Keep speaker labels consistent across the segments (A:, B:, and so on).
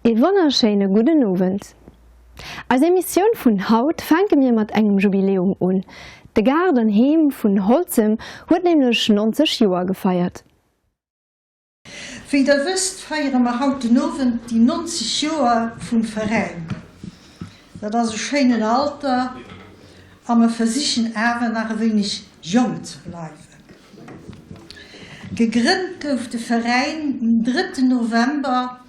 A: Ee wonnerschéine gudden Owend. Eis Emissioun vun haut fänke mir mat engem Jubiläum un. De Gaart an Heem vun Holzem huet nämlech 90 Joer gefeiert.
B: Wéi der wësst, feiere mer haut den Owend déi 90 Joer vum Veräin. Dat ass e schéinen Alter a mer versichen awer nach e wéineg jonk ze bleiwen. Gegrënnt gouf de Veräin den drëtten November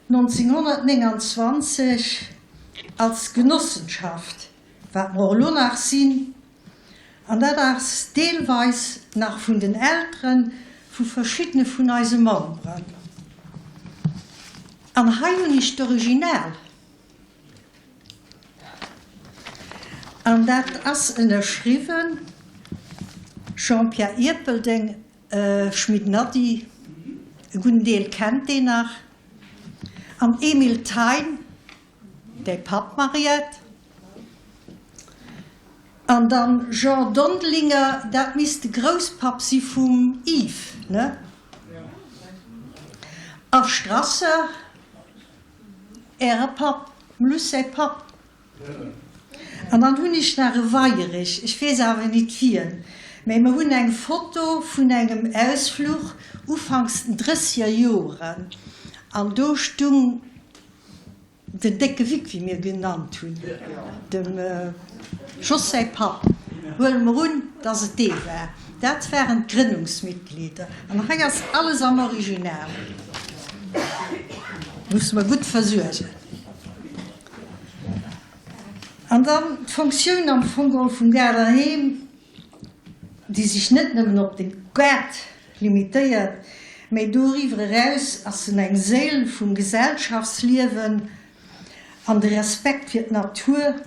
B: 1929 als Genossenschaft, wat mer och elo nach sinn. An dat ass deelweis nach vun den Eltere vu verschiddene vun eise Memberen. An hei hunn ech d'Original. An dat ass ënnerschriwwen, Jean-Pierre Ierpeldeng, Schmit Nady, e gudden Deel kennt deen nach, an Emile Thein, Däi Papp, Mariette? An dann Jean Dondelinger, dat misst de Grousspapp si vum Yves, ne? A Strasser, Äre Papp, dem Luss säi Papp. An dann hunn ech nach e Weierich, ech weess awer nit wien, mä mer hunn eng Foto vun engem Ausfluch ufanks den drësseger Joren an do stung Den décke Vic, wéi mir genannt hunn, dem Jos säi Papp, huele mer un, dass et dee war. Dat waren d'Grënnungsmitglieder. An hei ass alles am Original. Musse mer gutt versuergen. An dann d'Fonctioun am Fong geholl vum Gaarder Heem. déi sech net nëmmen op de Gaart limitéiert, mä doriwwer eraus ass en eng Séil vum Gesellschaftsliewen an de Respekt fir d'Natur,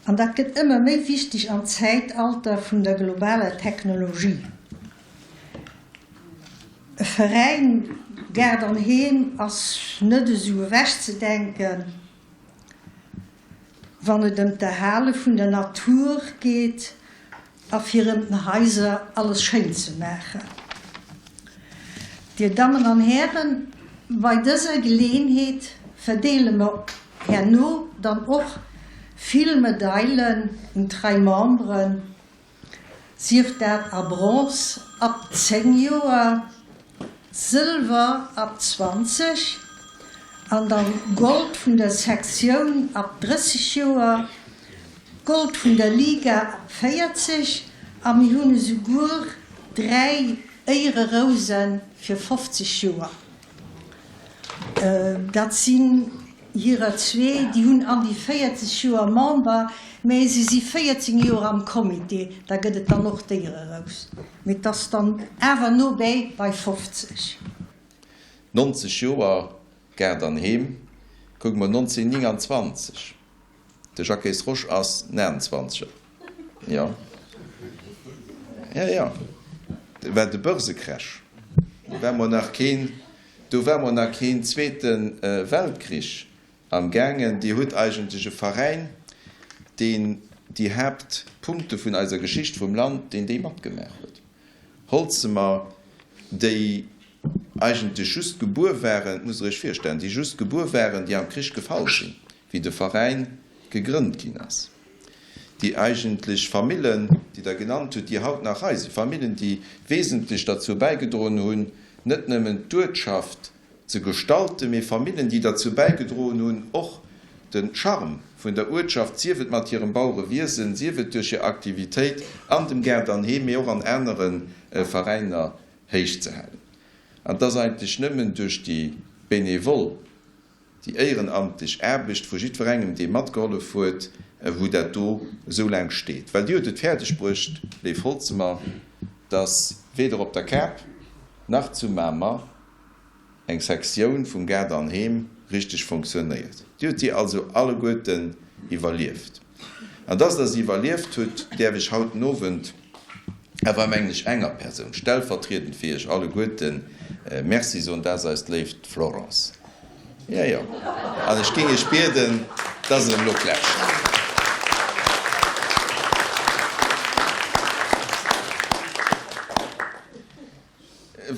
B: an dat gëtt ëmmer méi wichteg am Zäitalter vun der globaler Technologie. E Veräin Gaart an Heem ass net esou ewechzedenken. Wann et ëm d'Erhale vun der Natur geet a fir ëm den Haiser alles schéin ze maachen. Dir Dammen an Hären, bei dëser Geleeënheet verdeele mer herno dann och vill Medailen un trei Memberen, Sief dat a Bronze ab 10 Joer, Sëlwer ab 20 an dann Gold vun der Sektioun ab 30 Joer, Gold vun der Liga ab 40 a mir hunn esouguer 3 Éiererousen fir 50 Joer. Dat sinn hirer zwee, déi hunn an déi 40 Joer Member, mä si si 14 Joer am Comité, da gëtt et dann och d'Éiererous. Mee et ass dann awer no bäi bei 50.
C: 90 Joer Gaart an Heem, kucke mer 1929. De Jacques Rosch ass Naenzwanzeger, jo, jo, jo, do war de Börsecrash, do war mol nach keen, do war mol nach keen Zweete Weltkrich am gaangen. Dir hutt eigentlech e Veräin, deen déi Haaptpunkte vun eiser Geschicht vum Land, deen déi matgemaach huet. Holzemer, déi eigentlech just gebuer waren, musst Der Iech virstellen, déi just gebuer waren, déi am Krich gefall sinn, wéi de Veräin gegrënnt ginn ass, déi eigentlech Famillen, déi Der genannt hutt, déi haut nach hei sinn, Famillen, déi wesentlech derzou bäigedroen hunn, net nëmmen d'Uertschaft ze gestalten, mee Famillen, déi derzou bäigedroen hunn, och de Charme vun der Uertschaft, sief et mat hirem Bauerewiesen, sief et duerch hir Aktivitéit an dem Gaart an Heem, mee och an anere Veräiner, héich ze halen. An et ass eigentlech nëmmen duerch déi bénévol, déi éierenamtlech Aarbecht vu jiddwerengem, dee matgehollef huet, wou dat do esou laang steet. Well Dir hutt et fäerdeg bruecht, léif Holzemer, dass weder op der Kap nach zu Mamer eng Sektioun vum Gaart an Heem richteg fonctionnéiert. Dir hutt si also alleguerten iwwerlieft. An dass Der se iwwerlieft hutt, däerf ech haut den Owend awer, mengen ech, enger Persoun stellvertriedend fir Iech alleguerten Merci soen, dat ass eist léift Florence. Jo, jo. An ech géing Iech bieden, dass Der em elo klätscht.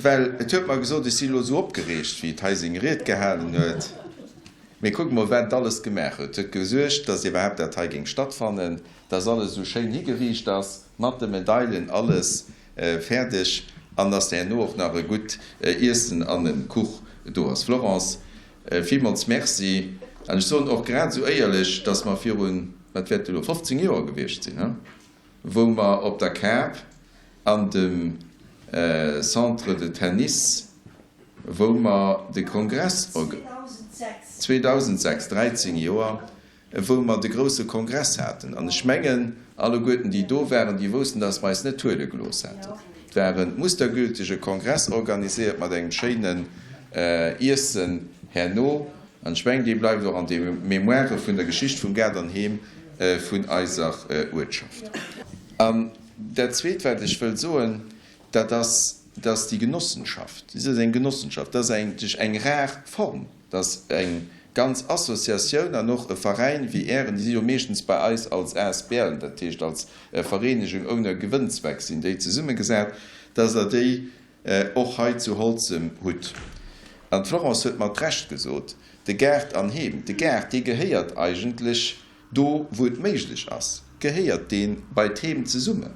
C: Well et huet mer gesot, ech si elo esou opgereegt, wéi et hei seng Ried gehalen huet. Mee kuckt mol, wat et alles gemaach huet. Et huet gesuergt, dass iwwerhaapt dat hei géing stattfannen, dass alles esou schéin higeriicht ass, mat de Medailen, alles fäerdeg, an dass herno och nach e gutt Iessen an e Kuch do ass. Florence, villmools Merci. An ech soen och grad esou éierlech, dass mer virun, wat wäert elo, 15 Joer gewiescht sinn, he? Wou mer op der Kap an dem Centre de Tennis, wou mer de Kongress, 2006, 13 Joer, wou mer de grouse Kongress haten. An ech mengen, alleguerten, déi do waren, déi woussten, dass mer eis net huele gelooss haten. Et war e mustergültege Kongress organisiert mat engem schéinen Iessen herno. An ech mengen, dee bleift och an de Mémoirë vun der Geschicht vum Gaart an Heem vun eiser Uertschaft. An dat Zweet, wat ech wëll soen, dat ass, dass déi Genossenschaft, si ass eng Genossenschaft, dat ass eigentlech eng rar Form, dass eng ganz Associatioun an och e Veräin wéi Ären, déi si jo meeschtens bei eis als asbl, dat heescht als Vereenegung ohne Gewënnzweck sinn déi zesummegesat, dass Der déi och hei zu Holzem hutt. An d'Florence huet mat Recht gesot, de Gaart an Heem, de Gaart, dee gehéiert eigentlech do, wou et méiglech ass, gehéiert dee bei d'Heem zesummen.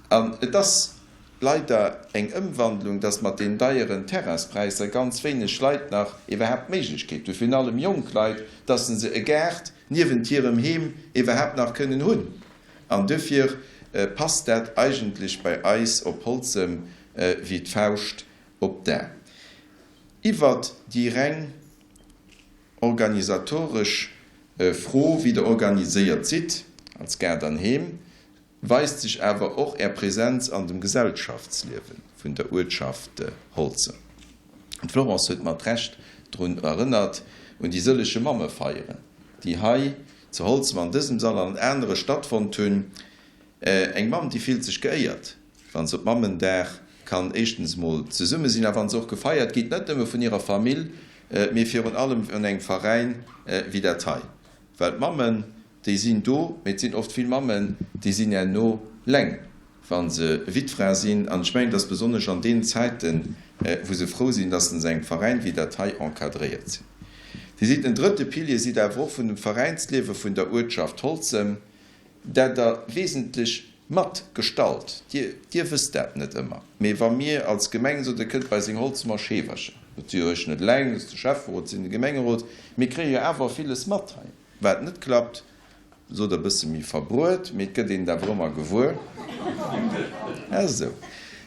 C: An et ass leider eng Ëmwandlung, dass mat den deieren Terrainspräisser ganz wéineg Leit nach iwwerhaapt d'Méiglechkeet hunn, virun allem jonk Leit, dass se e Gaart niewent hirem Heem iwwerhaapt nach kënnen hunn. An duerfir passt dat eigentlech bei eis op Holzem wéi d'Fauscht op d'A. Iwwert déi reng organisatoresch Fro, wéi Der organiséiert sidd als Gaart an Heem, weist sech awer och Är Präsenz an dem Gesellschaftsliewe vun der Uertschaft Holzem. D'Florence huet mat Recht drun erënnert un déi sëllege Mammefeieren, déi hei zu Holzem an dësem Sall an an anere stattfonnt hunn. Eng Mamm, déi fillt sech geéiert, wa se op Mammendag kann éischtens emol zesumme sinn a wa se och gefeiert gétt, net nëmme vun hirer Famill, mee virun allem vun engem Veräin wéi dat hei. Well d'Mammen, déi sinn do, mee et sinn oft vill Mammen, déi sinn herno leng, wa se Wittfra sinn. An ech mengen, dass besonnesch an deenen Zäiten, wou se frou sinn, dass se an engem Veräin wéi dat hei encadréiert sinn. Dir sidd en drëtte Pilier, sidd awer och vun dem Veräinsliewe vun der Uertschaft Holzem, dat Der wesentlech mat gestalt. Dir, Dir wësst dat net ëmmer, mee wa mir als Gemeng soen, Der kënnt bei seng Holzemer Scheewercher, dat si jo ech net eleng, dat ass de Schäfferot, dat sinn de Gemengerot, mir kréie jo awer villes mat hei, wat net klappt. Sot e bësse méi verbruet, mee et gëtt een et awer ëmmer gewuer. Esou.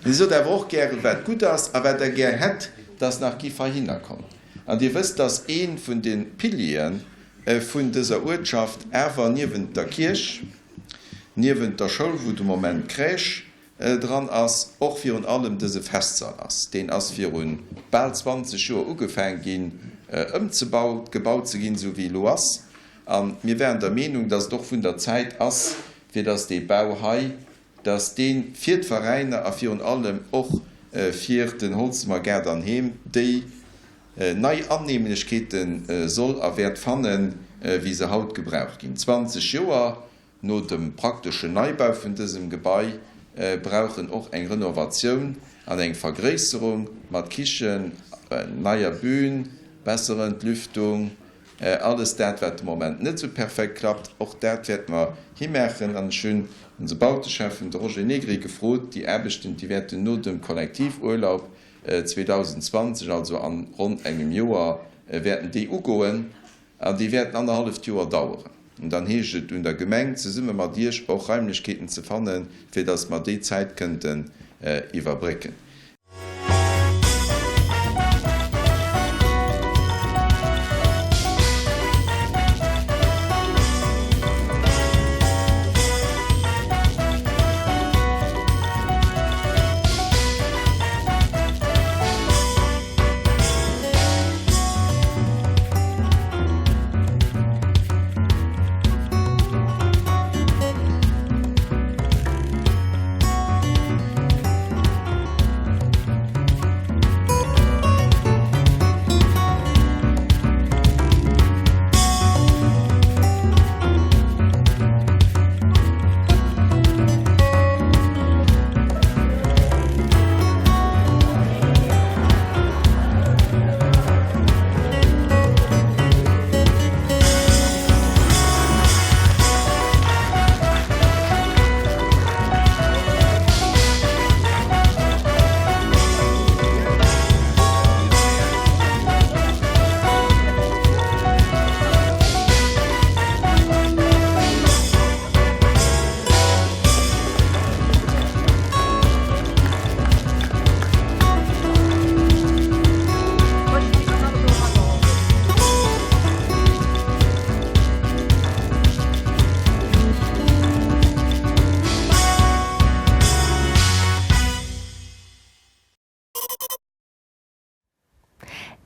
C: Dir sot awer och gären, wat gutt ass a wat Der gär hätt, dass nach giff heihinner kommen. An Dir wësst, dass ee vun de Piliere vun dëser Uertschaft awer niewent der Kierch, niewent der Schoul, wou de Moment d'Crèche dran ass, och virun allem dëse Festsall ass. Deen ass viru bal 20 Joer ugefaang ginn ëmzebaut, gebaut ze ginn, esou wéi elo ass. A mir waren der Meenung, dass et och vun der Zäit ass, fir dass dee Bau hei, dass dee fir d'Veräiner a virun allem och fir den Holzemer Gaart an Heem déi nei Annehmlechkeete soll a wäert fannen, wéi se haut gebraucht ginn. 20 Joer No dem prakteschen Neibau vun dësem Gebai brauch en och eng Renovatioun an eng Vergréisserung mat Kichen, neier Bühn, besserer Entlüftung, alles dat wat de Moment net esou perfekt klappt. Och dat wäerte mer himaachen an ech hunn onse Bauteschäffen, de Roger Negri, gefrot, déi Aarbechten, déi wäerten no dem Kollektivurlaub 2020, also an ronn engem Joer, wäerten déi ugoen. An déi wäerten annerhalleft Joer daueren. An dann heescht et un der Gemeng, zesumme mat Iech och Raimlechkeeten ze fannen, fir datt mer déi Zäit kënnten iwwerbrécken.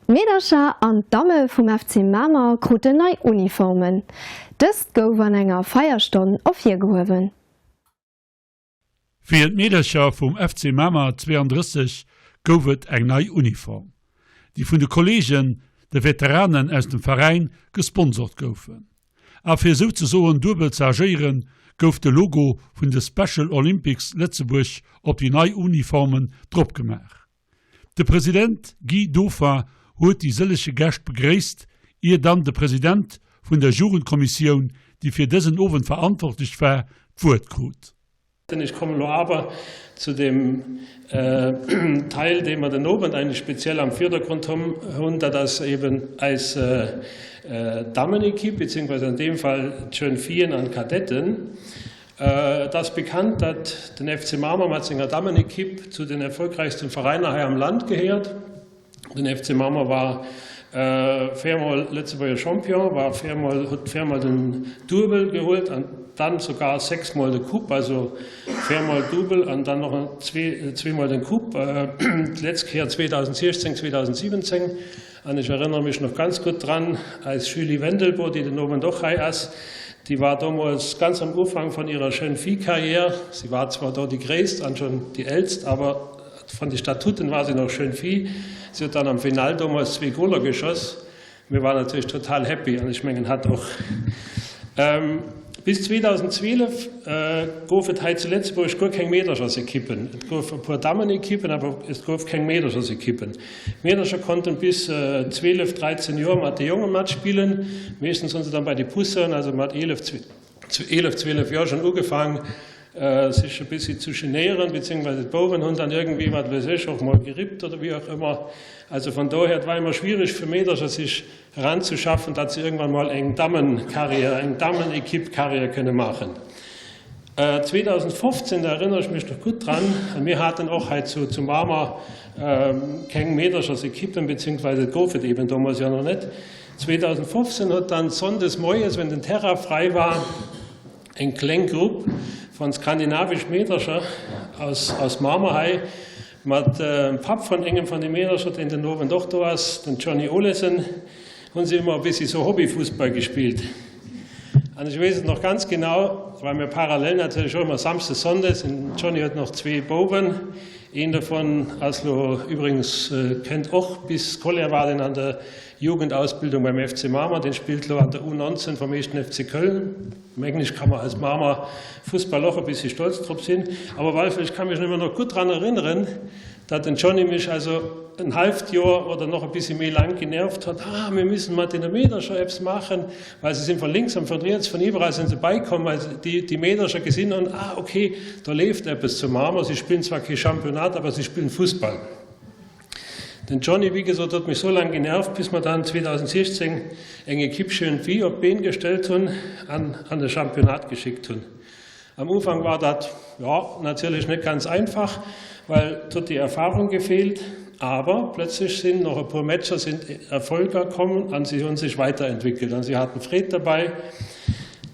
A: D'Meedercher an d'Damme vum FC Mamer kruten nei Uniformen. Dëst gouf an enger Feierstonn ervirgehuewen.
D: Fir d'Meedercher vum FC Mamer 32 gouf et eng nei Uniform, déi vun de Kolleegen, de Veteranen aus dem Veräin, gesponsort goufen. A fir souzesoen duebel ze agéieren, gouf de Logo vun de Special Olympics Lëtzebuerg op déi nei Uniformen drop gemaach. De President Guy Dauphin huet déi sëllege Gäscht begréisst, ier dann de President vun der Jugendkommissioun, déi fir dësen Owend verantwortlech war, d'Wuert krut.
E: Ech kommen elo awer zu dem Teil, dee mer den Owend eigentlech speziell am Virdergrond hunn, dat ass eben eis Dammenequipe, beziehungsweise an deem Fall d'Jeunes Fillen an d'Kadetten. Et ass bekannt, datt den FC Mamer mat senger Dammenekipp zu den erfolgreichsten Veräiner hei am Land gehéiert. Den FC Mamer war véiermol Lëtzebuerger Champion, war véiermol, huet véiermol den Duebel gehuelt an dann sogar sechsmol de Coupe, also véiermol Double an dann och zweemol den Coupe, d'letzt Kéier 2016, 2017. An ech erënnere mech nach ganz gutt dran, eis Julie Wendelboe, déi den Owend och hei ass, déi war domols ganz am Ufank von ihrer Jeune Fille-Carrière. Si war zwar do déi Gréisst an schon déi Eelst, awer von de Statuten war si nach Jeune Fille. Si huet dann am Finale domols zwee Goler geschoss. Mir waren natierlech total happy an ech mengen hatt och. Bis 2012 gouf et hei zu Lëtzebuerg guer keng Meederchersekippen. Et gouf e puer Dammenekippen, awer et gouf keng Meederchersekippen. D'Meedercher konnten bis 12, 13 Joer mat de Jonge matspillen. Meeschtens hunn se dann bei de Pousseuren, also mat 11, 12 Joer schon ugefaang sech e bëssi zu genéieren, beziehungsweise d'Bouwen hunn dann irgendwie, wat weess ech, och mol gerippt oder wéi och ëmmer. Also von dohier, et war ëmmer schwierig fir Meedercher sech eranzuschaffen, datt se irgendwann mol eng Dammenkarriär, eng Dammenequipe-Karriär kënne maachen. 2015, da erënnere ech mech nach gutt dran, a mir haten och hei zu zu Mamer keng Meederchersequippen, beziehungsweise et gouf et eben domols jo nach net. 2015 huet dann sonndes moies, wenn den Terrain frei war, eng kleng Grupp von skandinavisch Meedercher aus aus Mamer hei mat dem Papp von engem von de Meedercher, deen den Owend och do ass, den Johnny Olesen, hunn se ëmmer e bëssi sou Hobbyfussball gespillt. An ech weess et nach ganz genau, well mir parallel natierlech och ëmmer samsdes, sonndes, den Johnny huet nach zwee Bouwen, een dovun ass lo übrigens, kennt och bis Scolaire war deen an der Jugendausbildung beim FC Mamer, deen spillt lo an der U19 vum éischten FC Köln. Mengen ech ka mer als Mamer Fussball och e bëssi stolz drop sinn. Awer op alle Fall, ech ka mech nëmmen nach gutt dran erënneren, datt den Johnny mech also en halft Joer oder nach e bëssi méi laang genervt huet, Ah, mir müssen mat deene Meedercher eppes maachen, well se sinn von links an von riets, von iwwerall sinn se beikomm, well déi, déi Meedercher gesinn hunn, ah, okay, do leeft eppes zu Mamer, si spillen zwar kee Championnat, awer si spillen Fussball. Den Johnny, wéi gesot, huet mech sou laang genervt, bis mer dann 2016 eng Equipe Jeune Fille op d'Been gestellt hunn an an de Championnat geschickt hunn. Am Ufank war dat, jo, natierlech net ganz einfach, well et huet déi Erfahrung gefeelt. Aber plötzlich sinn noch e puer Matcher sinn Erfolger komm an si hunn sech weiterentwickelt an si haten Freed derbäi.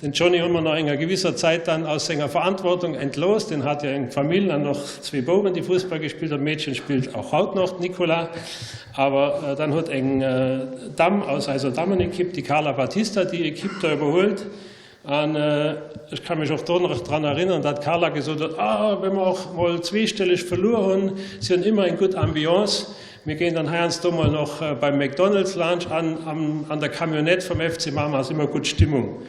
E: Den Johnny hu mer no enger gewisser Zäit dann aus senger Verantwortung entlooss. Den hat jo eng Famill an och zwee Bouwen, déi Fussball gespillt hunn. D'Meedchen spillt och haut noch, d'Nicola. Awer dann huet eng Damm aus eiser Dammenekipp, déi Carla Batista, déi Ekipp da iwwerhuelt. An ech ka mech och do nach dran erinnern, datt d'Carla gesot huet, Ah, wa mer och mol zweestelleg verluer hunn, si hunn ëmmer eng gutt Ambiance. Mir géing dann heiansdo mol noch beim McDonald's laanscht an an der Camionnette vum FC Mamer ass ëmmer gutt Stimmung.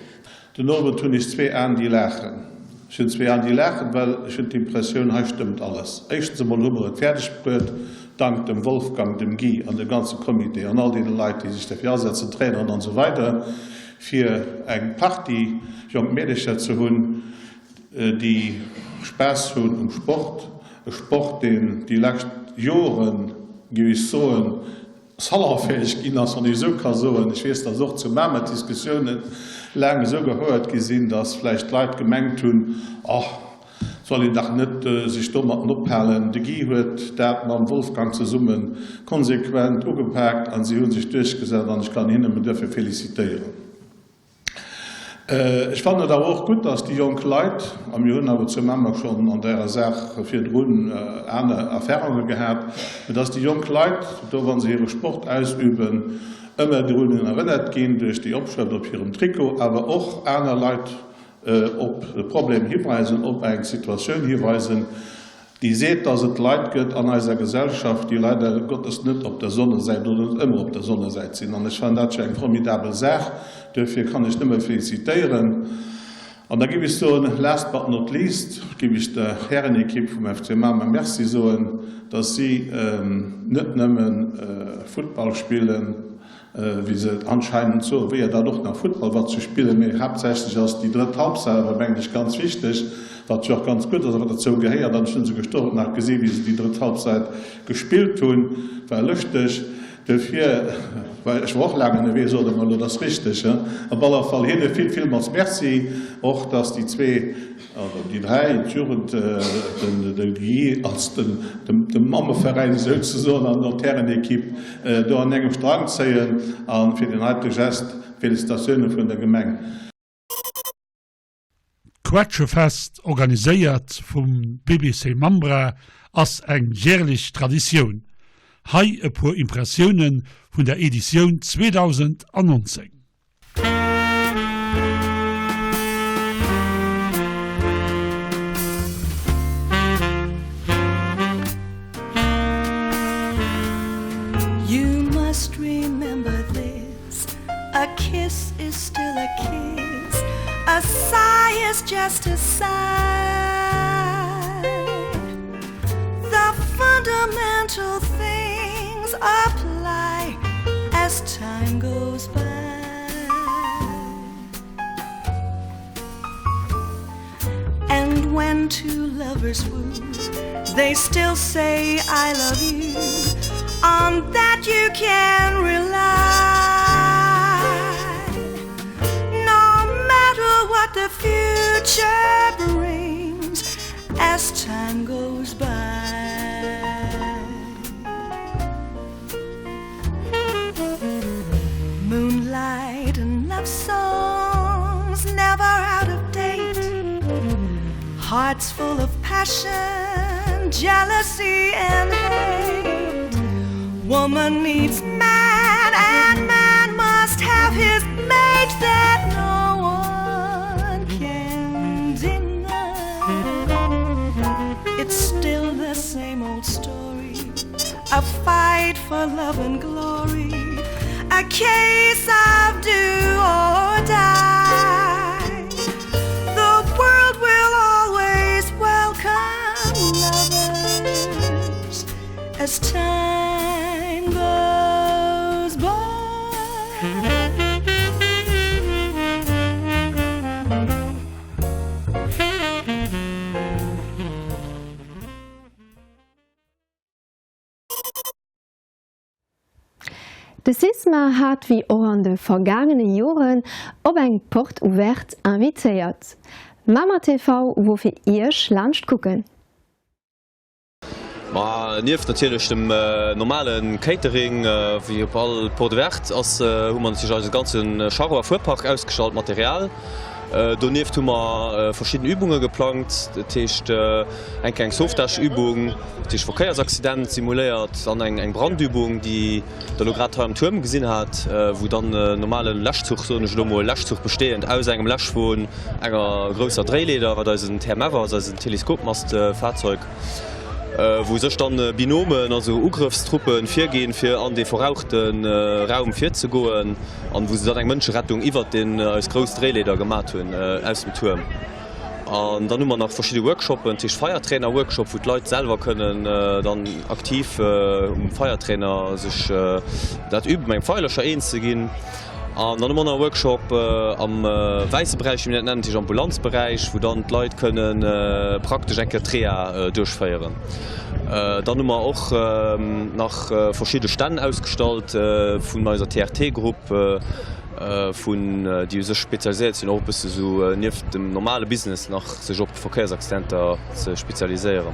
F: Den Owend hunn ech zwee Aen déi laachen. Ech hunn zwee Aen déi laachen, well ech hunn d'Impressioun, hei stëmmt alles. Éischtens emol hu mer et fäerdeg bruet, dank dem Wolfgang, dem Guy an dem ganze Comité an all deene Leit, déi sech derfir asetzen, Traineren an esou weider, fir eng Partie jonk Meedercher ze hunn, déi Spaass hunn um Sport, e Sport, deen déi lescht Joren, géif ech soen, salonfäeg ginn ass, wann ech esou ka soen. Ech weess, datt och zu Mamer d'Diskussiounen laang esou gehouert gi sinn, datt vläicht d'Leit gemengt hunn, Oh, soll een dach net sech domatten ophalen. De Guy huet dat mam Wolfgang zesumme konsequent ugepaakt a si hu sech duerchgesat an ech kann hien nëmmen duerfir felicitéieren. Ech fannen et awer och gutt, dass déi jonk Leit, a mir hunn awer zu Mamer schonn an därer Saach virdrun aner Erfahrunge gehat, mä dass déi jonk Leit do, wa se hire Sport ausüben, ëmmer drun erënnert ginn duerch déi Opschrëft op hirem Trikot, awer och aner Leit op e Problem hiweisen, op eng Situatioun hiweisen, déi seet, dass et Leit gëtt an eiser Gesellschaft, déi leider Gottes net op der Sonnesäit oder net ëmmer op der Sonnesäit sinn. An ech fannen dat jo eng formidabel Saach. Duerfir kann ech nëmme felicitéieren. An da géif ech soen, last but not least, géif ech der Härenekipp vum FC Mamer Merci soen, dass si net nëmme Futtball spillen, wéi se et anscheinend soen, wéier dat och nach Futtball wat ze spillen, mee haaptsächlech ass déi drëtt Halbzeit awer, mengen ech, ganz wichteg, wat jo och ganz gutt ass a wat dozou gehéiert. An ech hunn se gëschter och nach gesi wéi se déi drëtt Halbzeit gespillt hunn, war lëschteg. Dofir, well ech war och laang ënnerwee, sot e mer elo, dat ass richteg, he. Op alle Fall hinne vill, villmools Merci och, dass déi zwee, oder déi dräi, d'Jugend, den de Guy als den de Mammeveräin esouzesoen an och d'Härenekipp do an engem Strang zéien a fir deen heite Gest Felicitatioune vun der Gemeng.
D: D'Quetschefest, organiséiert vum BBC Mambra, ass eng järlech Traditioun. Hei e puer Impressioune vun der Editioun 2019.
G: You must remember this A kiss is still a kiss A sigh is just a sigh The fundamental things apply As time goes by And when two lovers woo They still say I love you On that you can rely No matter what the future brings As time goes by Moonlight and love songs never out of date Hearts full of passion, jealousy and hate Woman needs man and man must have his mate That no one can deny It's still the same old story A fight for love and glory A case of do or die The world will always welcome lovers As time goes by
A: De Sisma hat wéi och an de vergaangene Joren op eng Porte ouverte invitéiert. Mamer TV wor fir Iech laanscht kucken.
H: Ma nieft natierlech dem normale Catering, wéi op all Porte ouverte ass, hu mer natierlech eise ganze Charro a Fuerpark ausgestallt, Material. Donieft hu mer verschidden Übunge geplangt, dat heescht eng kleng Sauvetage-Übung, dat heescht Verkéiersaccident simuléiert, dann eng Brandübung, déi Der elo grad hei am Tuerm gesinn hat, wou dann en normale Läschzuch, soen ech elo mol, Läschzuch bestehend aus engem Läschwon, enger grousser Dréileeder, wat eisen TMF ass, eisen Teleskopmastfahrzeug, wou sech dann Binomen, also Ugrëffstruppen, virginn, fir an dee verrauchte Raum virzegoen. An wou se dann eng Mënscherettung iwwert deen eis grouss Dréileeder gemat hunn aus dem Tuerm. An dann hu mer nach verschidde Workshoppen, dat heescht Feiertrainer-Workshop, wou d'Leit selwer kënnen dann aktiv um Feiertrainer sech dat üben, mat engem Feierlöscher eens ze ginn. An dann hu mer nach e Workshop am wäisse Beräich, wéi mir dat nennen, dat heescht Ambulanzberäich, wou dann d'Leit kënne praktesch eng Kéier d'Reha duerchféieren. Dann hu mer och nach verschidde Stänn ausgestallt vun eiser TRT-Grupp, vun déi u sech spezialiséiert sinn, och e bësse sou nieft dem normale Business nach sech op Verkéiersaccidenter ze spezialiséieren.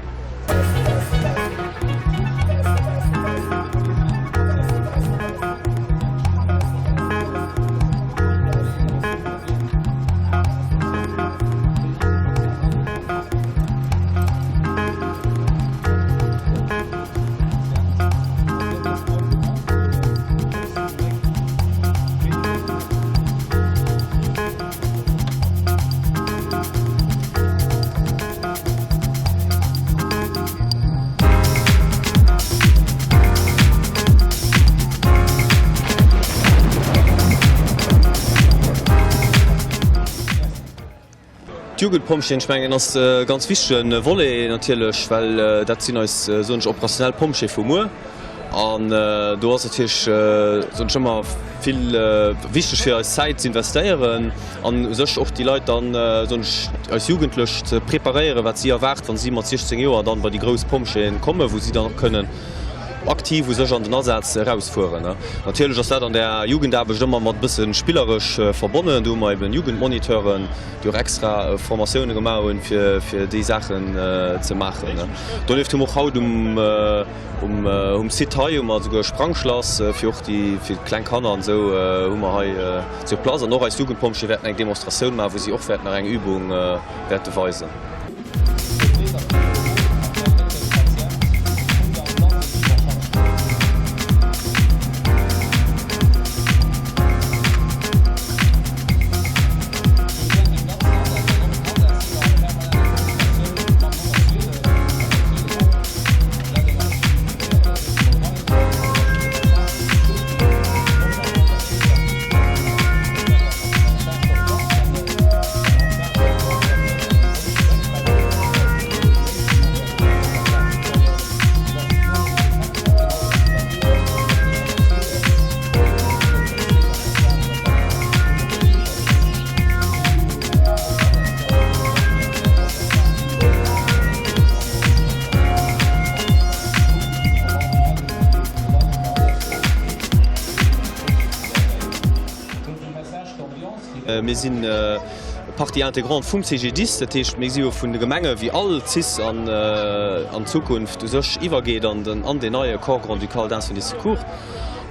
H: D'Jugendpompjeeën, ech mengen, ass e ganz wichtege Volet natierlech, well dat sinn eis, soen ech, operationell Pompjeeë vu muer. An do ass natierlech, soen ech, ëmmer vill wichteg fir eis Zäit ze investéieren an u sech och déi Leit dann, soen ech, eis Jugendlech ze preparéieren, wat si erwaart, wa si mat 16 Joer dann bei déi grouss Pompjeeën kommen, wou si dann och kënnen aktiv u sech an den Asaz erausfueren. Natierlech ass dat an der Jugendaarbecht ëmmer mat e bësse spilleresch verbonnen. Do hu mer eben Jugendmoniteuren, déi och extra Formatioune gemaach hunn, fir déi Saachen ze maachen. Donieft hu mer och haut um Site hei hu mer esouguer e Sprangschlass, fir och déi fir kleng Kanner an esou hu mer hei sur place. An och eis Jugendpompjeeë wäerten eng Demonstratioun maachen, wou si och wäerten nach eng Übung wäerte weisen. Mir sinn Partie intégrante vum CGDIS, dat heescht mir si jo vun de Gemenge wéi all cis an Zukunft u sech iwwergeet an den an deen neie Corps grand-ducal d'incendie et secours.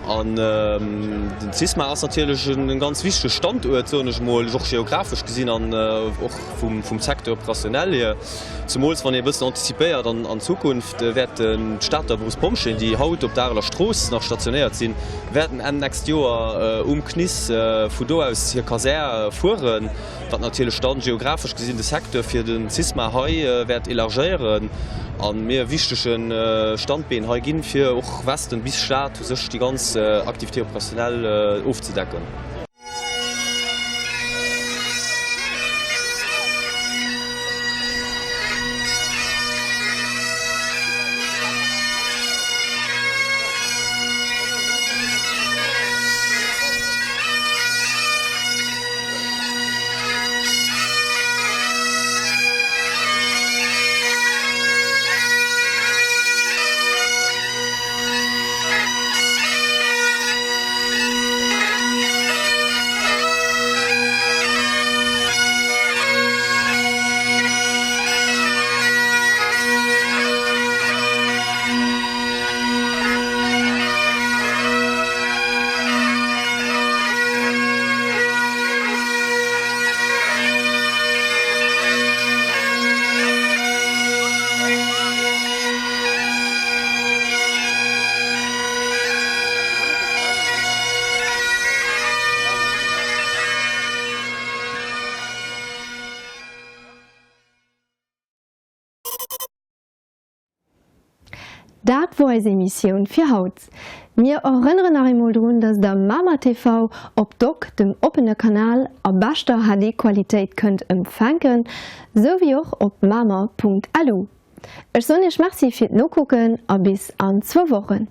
H: An den Cisma ass natierlech e ganz wichtege Standuert, soen ech emol, och geographesch gesinn an och vum Secteur opérationnel hier. Zemools wann ee e bëssen antizipéiert an an Zukunft, wäerten d'Stater Beruffspompjeeën, déi haut op der Areler Strooss nach stationéiert sinn, wäerten Enn nächst Joer um CNIS vu do aus hir Kasär fueren, wat natierlech dann geographesch gesinn de Secteur fir den Cisma hei wäert élargéieren a mir e wichtege Standbeen hei ginn, fir och Westen bis Stad u sech déi ganz Activité opérationnelle ofzedecken.
A: Dat wor eis Emissioun fir haut. Mir erënneren nach eemol drun, dass der Mamer TV op Doc, dem oppene Kanal, a beschter HD-Qualitéit kënnt empfänken, sou wéi och op mamer.lu. Ech soen iech Merci fir d'Nokucken a bis an zwou Wochen.